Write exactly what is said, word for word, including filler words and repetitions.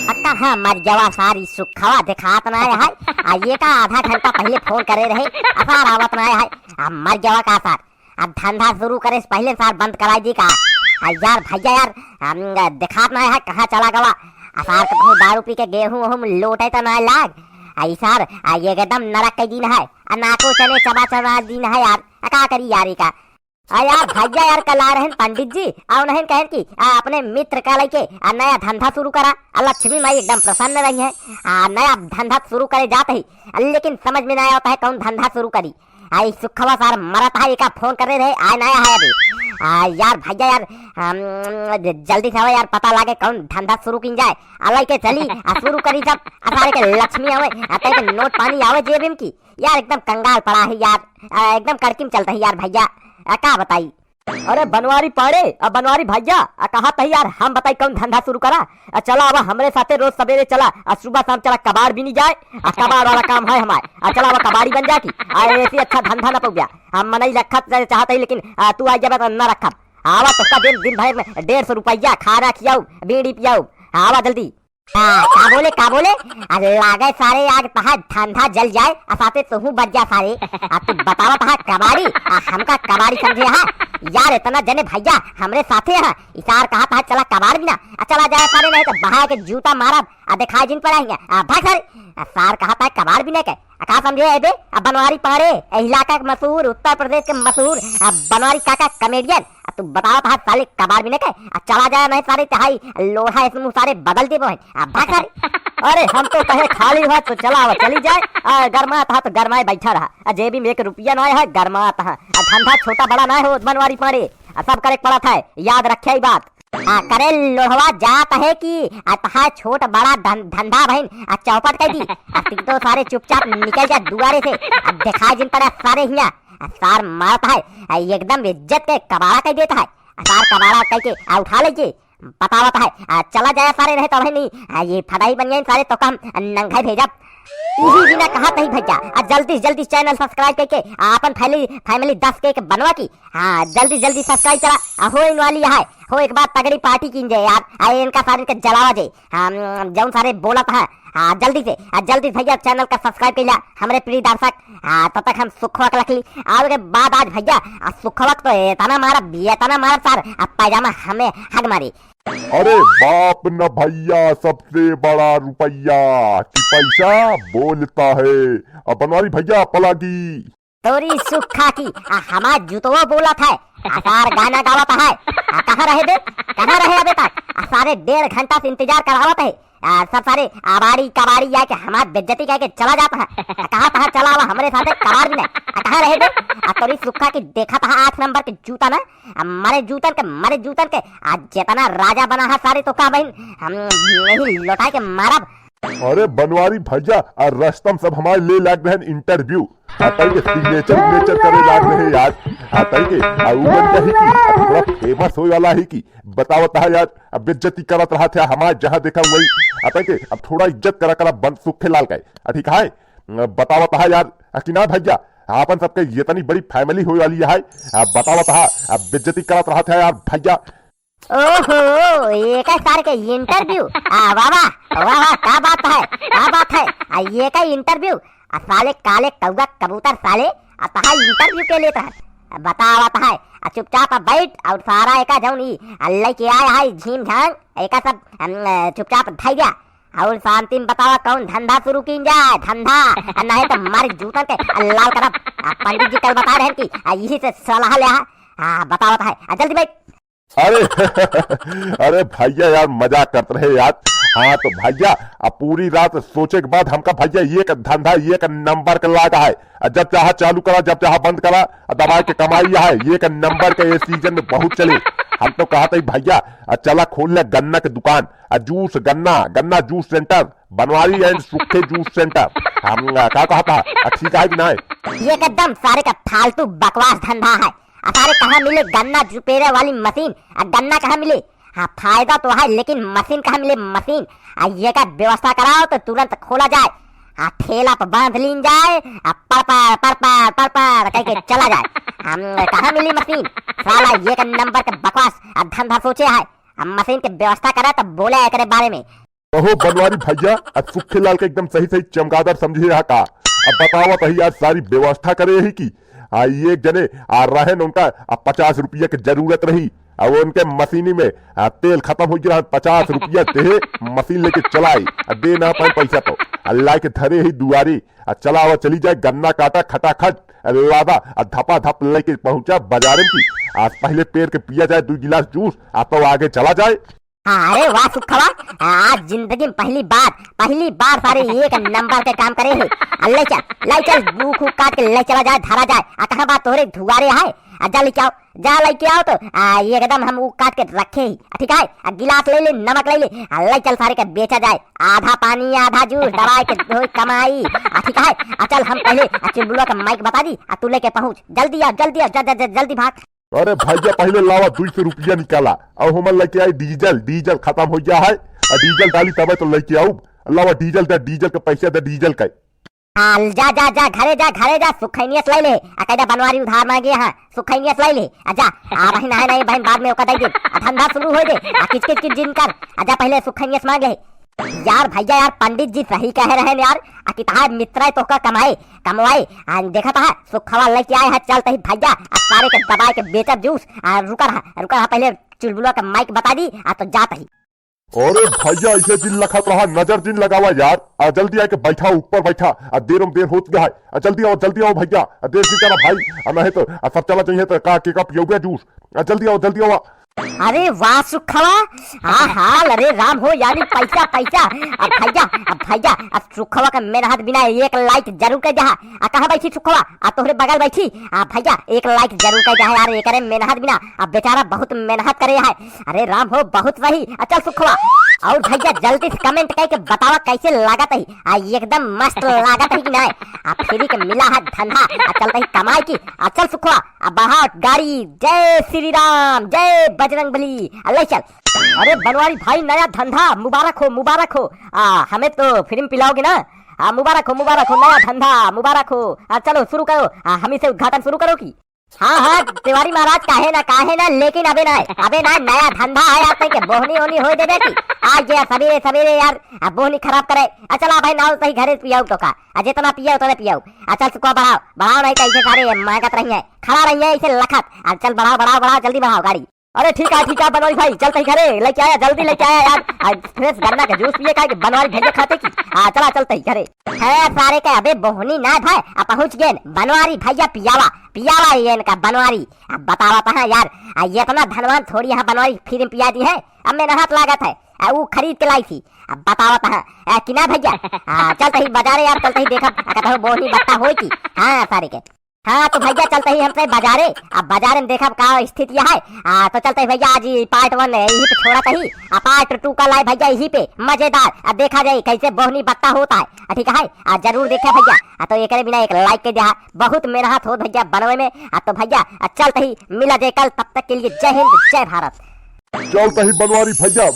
अक्का हाँ, मर गवा सार, ई सुखवा देखात नाय है। आ ये का आधा घंटा पहिले फोन करे रहे, असार आवत नाय है। आ मर गवा का सार, अब धंधा शुरू करे से पहिले सार बंद कराई दी का? आ यार भैया यार, हम देखात नाय है, कहाँ चला गवा? असार के कहीं दारू पी के गेहूं वहूं लोटे तो नाय लाग। आ ई सार, आ ये एकदम नरक के दिन है, आ नाको चने चबा चबा दिन है यार, आ का करी यार ई का? आ यार भैया यार, कल आ रहन पंडित जी, आ उन्हें कहन कि आ, अपने मित्र का लइके आ नया धंधा शुरू करा, आ लक्ष्मी माई एकदम प्रसन्न रही है। आ नया धंधा शुरू करे जात ही, आ लेकिन समझ में ना आवत है कौन धंधा शुरू करी। आ ई सुखवा सार मरत है, एका फोन करे रहे, आय नया है अभी। आ यार भैया यार, हम, ज-, जल्दी से आवे यार, पता लागे कौन धंधा शुरू कीन जाए। आ लइके चली, आ शुरू करी जब, आ सारे के लक्ष्मी आवे, आ तई के नोट पानी आवे जेब में की, यार एकदम कंगाल पड़ा है यार, आ, एकदम कड़की में चलत है यार भैया, आ, का बताई। अरे बनवारी पाड़े, आ बनवारी भैया, आ कहा तही यार, हम बताई कौन धंधा शुरू करा? आ चला अब हमरे साथे रोज सवेरे चला, आ सुबह शाम चला कबाड़ बीनी जाए, आ कबाड़ वाला काम है हमार, आ चला अब कबाड़ी बन जाए की, आ ऐसे अच्छा धंधा ना पउब्या, हम मनई रखत चाहत ही लेकिन आ, तू आ जाबे तो ना रखब। आवा तोका दिन, दिन भर में डेढ़ सौ रुपया, खाना खियाऊ, बीड़ी पियाऊ, आवा जल्दी। आ, का बोले, का बोले? अरे लागे सारे आग तहा धंधा जल जाए, आ साथे तोहू बच जा सारे। आ तू बतावा तहा कबाड़ी, आ हमका कबाड़ी समझे हा? यार इतना जने भैया हमरे साथे हा, ई सार कहा तहा चला कबाड़ बीना, आ चला जाए सारे, नहीं तो बहा के जूता मारब, आ दिखाई जिन पड़ा हियाँ, आ भाग सारे। आ सार कहा तहा कबाड़ बीने के, आ का समझे है बे? आ बनवारी पाड़े, ए इलाका के मशहूर, उत्तर प्रदेश के मशहूर, आ बनवारी काका कॉमेडियन, आ तू बतावा तहा साले कबाड़ बीने के, आ चला जाए नहीं सारे तहाई लोढ़ा ऐसे मुँह सारे बदल दे बहन, आ भाग सारे। अरे हम तो कहे खाली हुआ तो चला आवा, चली जाए, आ गरमात हा तो गरमाए बैठा रहा, आ जेबी में एक रुपया ना है, गरमात हा, आ धंधा छोटा बड़ा ना हो बनवारी पाड़े, आ सब करे के पड़ा था, याद रखे ई बात। आ करे लोढ़वा जात है कि आ तहा छोट बड़ा धन-, धंधा बहिन आ चौपट कर दी। आ तू तो सारे चुपचाप निकल जा दुआरे से। आ दिखाई जिन पड़ा सारे हियाँ। आ सार मारत है, आ एकदम इज्जत के कबाड़ा कर देत है। आ सार कबाड़ा कह के आ उठा लेके बतावत है। आ चला जाए सारे, नहीं तो बहिन आ ये फदाई बन जाए सारे, तो हम नंगाई भेजब। इही बिना कहा तही भैया, आ जल्दी से जल्दी channel subscribe करके आ अपन फैली-, family दस के बनवा की। हाँ, जल्दी जल्दी subscribe करा, आ होइन वाली है, हो एक बार तगड़ी party कीन जाए यार, आ इनका सारे के जलावा जाए। हाँ, जौन सारे बोलत है, हाँ जल्दी से, आ जल्दी से भैया channel का subscribe कर लिया हमरे प्रिय दर्शक। हाँ, तब तक हम सुखवा के रख ली, आवे के बाद आज भैया, आ सुखवा के तो इतना मारब, इतना मारब सार, आ पैजामा हमें हग मारी। अरे बाप न भैया, सबसे बड़ा रुपया कि पैसा बोलता है। अब बनवारी भैया पलागी। तोरी सुखा की, आ हमार जुतवा बोलत है, आ सार गाना गावत है। आ कहाँ रहे बे, कहाँ रहे अबे तक? आ सारे डेढ़ घंटा से इंतजार करावत है। आ सब सारे आबाड़ी कबाड़ी आके हमार बेइज्जती करके चला जात है। आ कहाँ तहाँ चला आवा हमरे साथे कबाड़ बीने। आ कहाँ रहे बे? आ तोरी सुखा की देखत है आठ नंबर के जूता ना, आ मारे जूतन के, मारे जूतन के, आ जितना राजा बना है सारे तो का बहिन, हम नहीं लौटा के मारब। अरे बनवारी भैया, आ रस्तम सब हमारे ले लाग रहन interview, आ तई के signature उग्नेचर करे लाग रहे यार, आ तई के, आ उमन कही कि अब थोड़ा famous होए वाला है कि बतावत है यार, अब बेइज्जती करत रहत है हमार, जहाँ देखा वही, आ तई के अब थोड़ा इज्जत करा करा बन सुखे लाल का, आ ठीक है, बतावत है यार, आ कि ना भैया, आपन सबके इतनी बड़ी family होए वाली है, आ बतावत है, अब बेइज्जती करत रहत है यार भैया। ओहो, ये का सार के interview? आ, वाह, वाह, वाह, वाह, का बात है, का बात है? आ, ये का interview? आ, साले काले कौआ कबूतर साले, आ, तहा interview के लेत है? आ, बतावत है, आ, चुपचाप आ बैठ और सारा एका जौन ई, आ, लइके आया है झीम झांग, एका सब, अम, चुपचाप धई दिया। और शांति में बतावा कौन धंधा शुरू कीन जाए, धंधा, आ, नहीं तो मार जूतन के, आ, लाल करब। आ, पंडित जी कल बता रहे हैं कि, आ, यही से सलाह ले आ, आ, बतावत है, आ, जल्दी बैठ। अरे, अरे भैया यार, मजाक करत रहे यार। हाँ तो भैया, अब पूरी रात सोचे के बाद हमका भैया एक धंधा एक नंबर के लागा है। आ जब चाहा चालू करा, जब चाहा बंद करा, आ दबाए के कमाई है। एक नंबर के ये season में बहुत चले। हम तो कहत ही भैया, आ चला खोल ले गन्ना के दुकान, आ juice गन्ना, गन्ना juice center, बनवारी and सुखे juice center। हम, आ, का कहत हा? आ ठीक है कि नहीं? ये एकदम सारे का फालतू बकवास धंधा है। आ सारे कहाँ मिले गन्ना जुपेरे वाली मशीन? आ गन्ना कहाँ मिले? हाँ, फायदा तो है, लेकिन मशीन कहाँ मिले? मशीन। आ ये का व्यवस्था कराओ तो तुरंत खोला जाए। आ ठेला पर बांध लीन जाए, आ पड़ पड़, पड़ पड़, पड़ पड़ कह के चला जाए। हम कहाँ मिली मशीन? साला एक नंबर के बकवास आ धंधा सोचे है। आ मशीन के व्यवस्था करे तो बोले एकरे बारे में। कहो बनवारी भइया, आ सुखे लाल के एकदम सही सही चमगादड़ समझे हा का? अब बतावत ही यार, सारी व्यवस्था करे ही की? आ एक जने आ रहे न उनका, आ पचास रुपया के जरूरत रही, आ उनके मशीनी में आ तेल खतम होइ गया, पचास रुपया देहे, मशीन लेके चलाई, आ दे ना पाए पैसा तो, आ लाइके धरे ही दुआरी, आ चला आवा चली जाए, गन्ना काटा खटाखट, आ लादा, आ धपा धप लेके पहुंचा बाजारे में की। आज पहले पेर के पिया जाए दुइ गिलास जूस, आ तो आगे चला जाए। हाँ, अरे वाह सुखवा, आज जिंदगी में पहली बार, पहली बार सारे एक नंबर के काम करे है। आ ले चल, ले चल, ऊख ऊख काट के ले चला जाए, धरा जाए। आ कहाँ बा तोहरे दुआरे है? आ जा लेके आओ, जा लेके आओ तो। आ एकदम हम ऊख काट के रखे ही, आ ठीक है? आ गिलास ले ले, नमक ले ले, आ ले चल सारे के बेचा जाए। आधा पानी आधा जूस, दवाई के होई कमाई। आ ठीक है? आ चल हम पहले आ चुलबुलवा के माइक बता दी, आ तू लेके पहुँच, जल्दी आ, जल्दी आ, जा, जा, जा, जल्दी भाग। अरे भइया, पहिले लावा दुइ सौ रुपया निकाला, अउ हमन लेके आई डीजल, डीजल खतम होइ गया है, अउ डीजल डाली तबे तो लेके आउब। लावा डीजल दे, डीजल के पैसा दे, डीजल के। हाँ, जा, जा, जा, घरे जा, घरे जा, सुखैनियस लै ले, आ कह दे बनवारी उधार मांगे, हाँ, सुखैनियस लै ले, आ जा, आ बहिन, है नहीं बहिन, बाद में ओका दे दे, आ धंधा शुरू होइ दे, आ किच किच किच जिन कर, आ जा पहिले सुखैनियस मांग ले। यार भइया यार, पंडित जी सही कहे रहेन यार, आ कि तहार मित्र है तोहका कमाए, कमवाए, आ देखा तहा सुखवा लेके आए है, चल तही भइया, आ सारे के दबाए के बेचब जूस, आ रुका रहा, रुका रहा, पहिले चुलबुलवा के माइक बता दी, आ तो जात ही। अरे भइया, ऐसे जिन लखत रहा, नजर जिन लगावा यार, आ जल्दी आके बैठा, ऊपर बैठा, आ देर में देर होत गया है, आ जल्दी आओ, जल्दी आओ भइया, आ देर जिन करा भाई, आ नहीं तो आ सब चला जाइए तो का के का पियोगे जूस, आ जल्दी आओ, जल्दी आओ। अरे वाह सुखवा, हाँ हाँ, अरे राम हो यानी पैसा पैसा। अब भइया, अब भइया, अब सुखवा का मेहनत बिना एक लाइक जरूर कर दहा। आ कहाँ बैठी सुखवा? आ तोहरे बगल बैठी। आ भइया एक लाइक जरूर कर दहा यार, एकरे मेहनत बिना। अब बेचारा बहुत मेहनत करे है। अरे राम हो बहुत वही। आ चल सुखवा, और भइया जल्दी से कमेंट करके बतावा कैसे लागत है। आ एकदम मस्त लागत है कि नहीं? आ फ्री के मिला है धंधा, आ चल रही कमाई की। आ चल सुखवा, आ बढ़ाओ गाड़ी। जय श्री राम, जय बजरंग बली। आ ले चल। अरे बनवारी भाई, नया धंधा मुबारक हो, मुबारक हो। आ हमें तो फ्री में पिलाओगे ना? आ मुबारक हो, मुबारक हो, नया धंधा मुबारक हो। आ चलो शुरू करो, आ हमी से उद्घाटन शुरू करो की। हाँ हाँ, तिवारी महाराज, काहे ना, काहे ना, लेकिन अबे ना, अबे ना, नया धंधा है यार, तैं के बोहनी ओहनी होए देबे की? आ गया सबेरे सबेरे यार, आ बोहनी खराब करे। आ चला भाई, नाव तही घरे पियाऊ तो का, आ जितना पिया उतने पियाऊ। आ चल सुखवा बढ़ाओ, बढ़ाओ, नहीं तो ऐसे सारे मांगत रही है, खड़ा रही है ऐसे लखत। आ चल बढ़ाओ, बढ़ाओ, बढ़ाओ, जल्दी बढ़ाओ गाड़ी। अरे ठीक है, ठीक है बनवारी भाई, चल तही घरे, लेके आया, जल्दी लेके आया यार। आ फ्रेश गन्ना के जूस पिए का कि बनवारी भइया खाते की। आ चला चल तही घरे। है सारे के अबे बोहनी ना भाई, आ पहुँच गेन बनवारी भइया पियावा, पियावा ये इनका बनवारी। अब बतावा तहाँ यार, आ ये इतना धनवान थोड़ी यहाँ बनवारी फ्री में पिया दी है, अब मेहनत लागत है, आ ऊ खरीद के लाई थी। अब बतावा तहाँ, आ, कि ना भइया? आ चल तही बाजारे यार, चल तही देखब, आ कहता हूँ बोहनी बत्ता होई की। हाँ सारे के। हाँ तो भइया चल तही हम तही बाजारे, अब बाजारे में देखब का स्थिति है। आ तो चल तही भइया, आज ई पार्ट वन यही पे छोड़ा तही, आ पार्ट टू का लाए भइया यही पे मजेदार। अब देखा जाए कैसे बोहनी बत्ता होता है। आ ठीक है, आ जरूर देखे भइया। आ तो एकरे बिना एक लाइक के दिया, बहुत मेहनत होत भइया बनवे में। आ तो भइया आ चल तही मिला जाए कल, तब तक के लिए जय हिंद, जय भारत। चल तही बनवारी भइया।